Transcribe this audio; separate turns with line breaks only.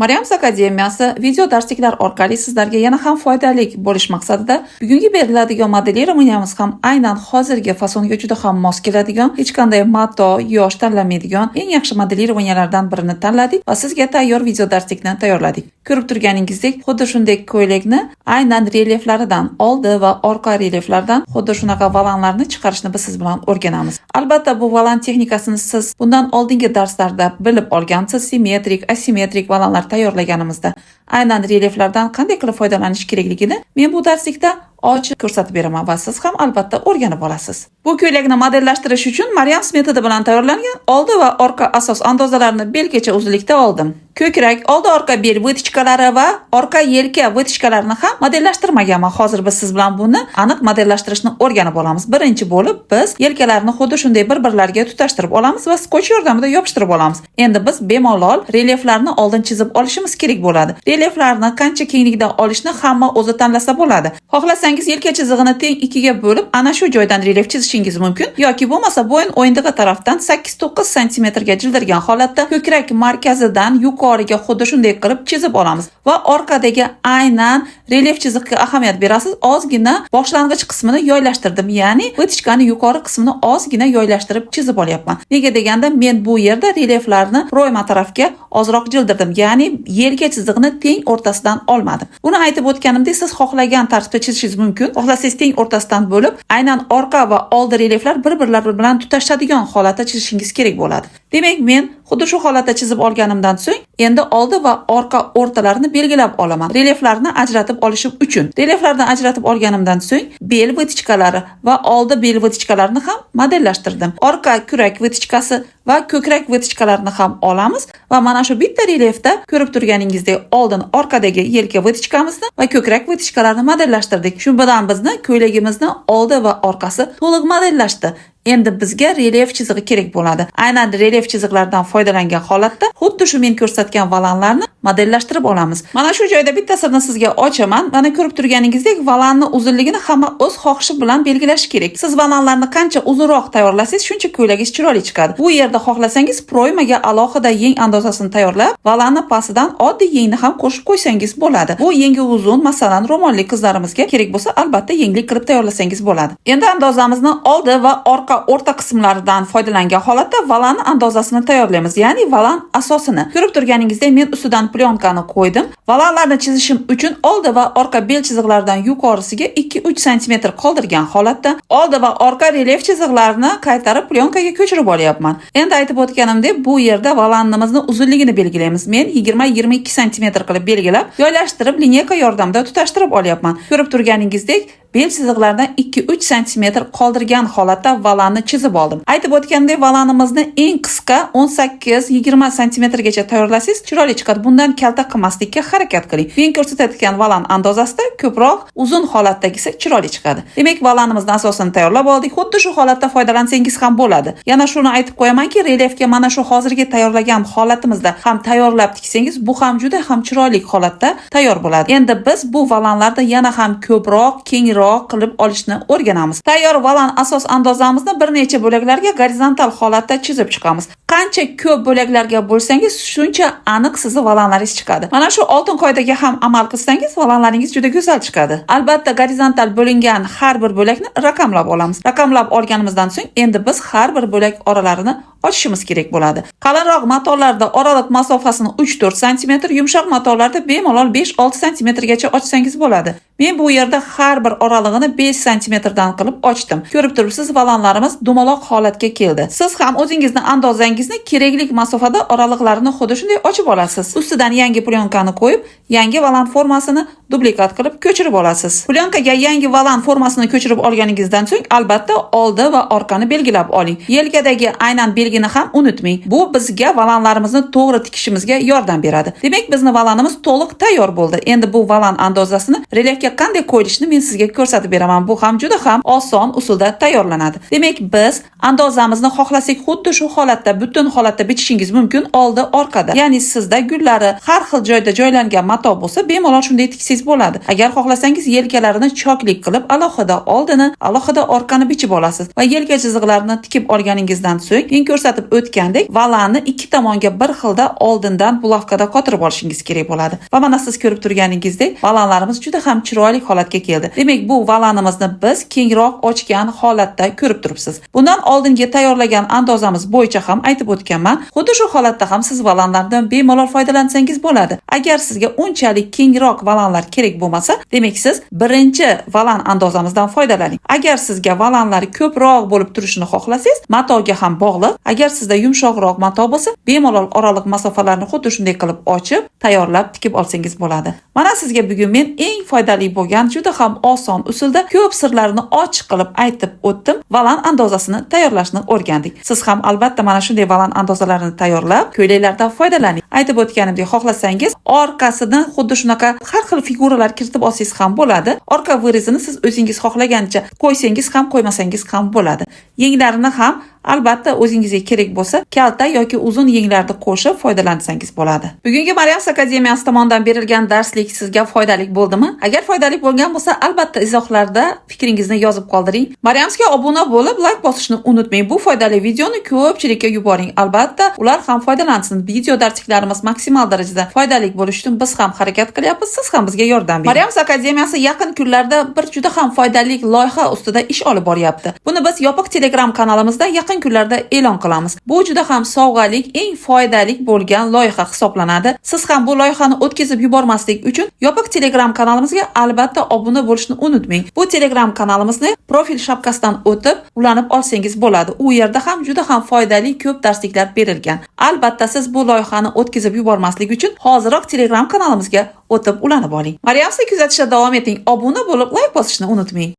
Maryams Akademiyasi video darsliklar orqali sizlarga yana ham foydali bo'lish maqsadida bugungi beriladigan моделирования miz ham aynan hozirgi fasonga juda ham mos keladigan, hech qanday mato, yosh tanlamaydigan eng yaxshi моделирования lardan birini tanladik va sizga tayyor video darslikni tayyorladik. Ko'rib turganingizdek, xuddi shunday ko'ylakni aynan relyeflaridan, oldi va orqa relyeflardan xuddi shunaqa volanlarni chiqarishni biz siz bilan o'rganamiz. Albatta, bu volan texnikasini siz bundan oldingi darslarda bilib olgansiz, simmetrik, asimetrik volanlar tayyorlaganimizda aynan relyeflardan qanday qilib foydalanish kerakligini men bu darslikda ochiq ko'rsatib beraman va siz ham albatta o'rganib olasiz. Bu ko'ylakni modellashtirish uchun Maryams metodi bilan tayyorlangan oldi va orqa asos andozalarini belgacha uzunlikda oldim. Ko'krak, oldi orqa bel вытачка lari va orqa yelka вытачка larini ham modellashtirmaganman. Hozir biz siz bilan buni aniq modellashtirishni o'rganib olamiz. Birinchi bo'lib biz yelkalarni xuddi shunday bir-birlariga tutashtirib olamiz va skoch yordamida yopishtirib olamiz. Endi biz bemalol relyeflarni oldin chizib olishimiz kerak bo'ladi. Relyeflarni qancha kenglikda olishni hamma o'zi tanlasa bo'ladi. Xohlasangiz yelka chizig'ini teng ikkiga bo'lib, ana shu joydan relyef chizishingiz mumkin yoki bo'lmasa bo'yin o'yindig'i tarafdan 8-9 sm ga jildirgan holatda ko'krak markazidan yuqoriga xuddi shunday qilib chizib olamiz va orqadagi aynan relyef chiziqqa ahamiyat berasiz. Ozgina boshlang'ich qismini yoylashtirdim, ya'ni вытачка ni yuqori qismini ozgina yoylashtirib chizib olyapman. Nega deganda men bu yerda relyeflarni пройма tarafga ozroq jildirdim, ya'ni yelka chizig'ini teng o'rtasidan olmadim. Buni aytib o'tganimdek, siz xohlagan tartibda chizishingiz mumkin. Xohlasangiz teng o'rtasidan bo'lib, aynan orqa va oldi relyeflar bir-birlari bilan tutashadigan holatda chizishingiz kerak bo'ladi. Demak, men xuddi shu holatda chizib olganimdan so'ng endi oldi va orqa o'rtalarini belgilab olaman. Relyeflarni ajratib olishim uchun. Relyeflarni ajratib olganimdan so'ng bel вытачка lari va oldi bel вытачка larini ham modellashtirdim. Orqa kurak вытачка si va ko'krak вытачка larini ham olamiz va mana shu bitta relyefda ko'rib turganingizdek oldin orqadagi yelka вытачка mizni va ko'krak вытачка larini modellashtirdik. Shu bilan bizni ko'ylagimizni oldi va orqasi to'liq modellashdi. Endi bizga relyef chizig'i kerak bo'ladi. Aynan relyef chiziqlaridan foydalangan holatda xuddi shu men ko'rsatgan volanlarni modellashtirib olamiz. Mana shu joyda bitta sirni sizga ochaman. Mana ko'rib turganingizdek, volanni uzunligini hamma o'z xohishi bilan belgilashi kerak. Siz volanlarni qancha uzunroq tayyorlasangiz, shuncha ko'ylagingiz chiroyli chiqadi. Bu yerda xohlasangiz пройма ga alohida yeng andozasini tayyorlab, volanni pastidan oddiy yengni ham qo'shib qo'ysangiz bo'ladi. Bu yengi uzun, masalan, ro'molli qizlarimizga kerak bo'lsa, albatta yenglik qilib tayyorlasangiz bo'ladi. Endi andozamizni oldi va orqa o'rta qismlaridan foydalangan holatda volanni andozasini tayyorlaymiz, ya'ni volan asosini. Ko'rib turganingizdek, men ustidan plyonкani qo'ydim. Volanlarni chizishim uchun oldi va orqa bel chiziqlaridan yuqorisiga 2-3 sm qoldirgan holatda oldi va orqa relyef chiziqlarini qaytarib plyonkaga ko'chirib olyapman. Endi aytib o'tganimdek, bu yerda volannimizni uzunligini belgilaymiz. Men 20-22 sm qilib belgilab, joylashtirib линейка yordamida tutashtirib olyapman. Ko'rib turganingizdek, bel chiziqlaridan 2-3 sm qoldirgan holatda volanni chizib oldim. Aytib o'tganimdek, volanimizni eng qisqa 18-20 sm gacha tayyorlasangiz chiroyli chiqadi. Bundan kalta qilmaslikka harakat qiling. Men ko'rsatayotgan volan andozasida ko'proq uzun holatdagisi chiroyli chiqadi. Demak, volanimizni asosini tayyorlab oldik. Xuddi shu holatda foydalansangiz ham bo'ladi. Yana shuni aytib qo'yamanki, relyefga mana shu hozirgi tayyorlagan holatimizda ham tayyorlab tiksangiz, bu ham juda ham chiroyli holatda tayyor bo'ladi. Endi biz bu volanlarni yana ham ko'proq, kengroq qilib olishni o'rganamiz. Tayyor volan asos andozamizni bir necha bo'laklarga gorizontal holatda chizib chiqamiz. Qancha ko'p bo'laklarga bo'lsangiz, shuncha aniq sizni volanlaringiz chiqadi. Mana shu oltin qoidaga ham amal qilsangiz, volanlaringiz juda go'zal chiqadi. Albatta, gorizontal bo'lingan har bir bo'lakni raqamlab olamiz. Raqamlab olganimizdan so'ng endi biz har bir bo'lak oralarini ochishimiz kerak bo'ladi. Qalinroq matolarda oraliq masofasini 3-4 sm, yumshoq matolarda bemalol 5-6 sm gacha ochsangiz bo'ladi. Men bu yerda har bir oralig'ini 5 sm dan qilib ochdim. Ko'rib turibsiz, volanlarimiz dumaloq holatga keldi. Siz ham o'zingizni andozangizni kerakli masofada oraliqlarini xuddi shunday ochib olasiz. Ustidan yangi plyonkani qo'yib, yangi volan formasini dublikat qilib ko'chirib olasiz. Plyonkaga yangi volan formasini ko'chirib olganingizdan so'ng albatta oldi va orqani belgilab oling. Yelkadagi aynan belgini ham unutmang. Bu bizga volanlarimizni to'g'ri tikishimizga yordam beradi. Demak, bizni volanimiz to'liq tayyor bo'ldi. Endi bu volan andozasini relyefga qanday qo'yilishini men sizga ko'rsatib beraman. Bu ham juda ham oson usulda tayyorlanadi. Demak, biz andozamizni xohlasak xuddi shu holatda, butun holatda bichishingiz mumkin, oldi orqada. Ya'ni sizda gullari har xil joyda joylangan mato bo'lsa, bemalol shunday tiksangiz bo'ladi. Agar xohlasangiz yelkalarini choklik qilib, alohida oldini, alohida orqani bichib olasiz va yelka chiziqlarini tikib olganingizdan so'ng men ko'rsatgan Ko'rsatib o'tgandek, volanni ikki tomonga bir xilda oldindan bulavkada qotirib olishingiz kerak bo'ladi. Va mana siz ko'rib turganingizdek, volanlarimiz juda ham chiroyli holatga keldi. Demak, bu volanimizni biz kengroq ochgan holatda ko'rib turibsiz. Bundan oldingi tayyorlagan andozamiz bo'yicha ham aytib o'tganman. Xuddi shu holatda ham siz volanlardan bemalol foydalansangiz bo'ladi. Agar sizga unchalik kengroq volanlar kerak bo'lmasa, demak siz birinchi volan andozamizdan foydalaning. Agar sizga volanlar ko'proq bo'lib turishini xohlasangiz, matoga ham bog'liq. Agar sizda yumshoqroq mato bo'lsa, bemalol oraliq masofalarni xuddi shunday qilib ochib, tayyorlab tikib olsangiz bo'ladi. Mana sizga bugun men eng foydali bo'lgan juda ham oson usulda ko'p sirlarni ochiq qilib aytib o'tdim. Volan andozasini tayyorlashni o'rgandik. Siz ham albatta mana shunday volan andozalarini tayyorlab, ko'ylaklardan foydalaning. Aytib o'tganimdek, xohlasangiz orqasini xuddi shunaqa har xil figuralar kiritib olsangiz ham bo'ladi. Orqa вырез ini siz o'zingiz xohlagancha qo'ysangiz ham, qo'ymasangiz ham bo'ladi. Yenglarini ham albatta o'zingizga kerak bo'lsa, kalta yoki uzun yenglarni qo'shib foydalansangiz bo'ladi. Bugungi Maryams Akademiyasi tomonidan berilgan darslik sizga foydali bo'ldimi? Agar foydali bo'lgan bo'lsa, albatta izohlarda fikringizni yozib qoldiring. Maryamsga obuna bo'lib, layk bosishni unutmang. Bu foydali videoni ko'pchilikka yuboring. Albatta, ular ham foydalansin. Video darsliklarimiz maksimal darajada foydali bo'lishi uchun biz ham harakat qilyapmiz, siz ham bizga yordam bering. Maryams Akademiyasi yaqin kunlarda bir juda ham foydali loyiha ustida ish olib boryapti. Buni biz yopiq Telegram kanalimizda yaqin kunlarda e'lon qilamiz. Bu juda ham sovg'alik, eng foydali bo'lgan loyiha hisoblanadi. Siz ham bu loyihani o'tkazib yubormaslik uchun yopiq Telegram kanalimizga albatta obuna bo'lishni unutmang. Bu Telegram kanalimizni profil shapkasidan o'tib ulanib olsangiz bo'ladi. U yerda ham juda ham foydali ko'p darsliklar berilgan. Albatta siz bu loyihani o'tkazib yubormaslik uchun hoziroq Telegram kanalimizga o'tib ulanib oling. Maryamsni kuzatishda davom eting. Obuna bo'lib, layk bosishni unutmang.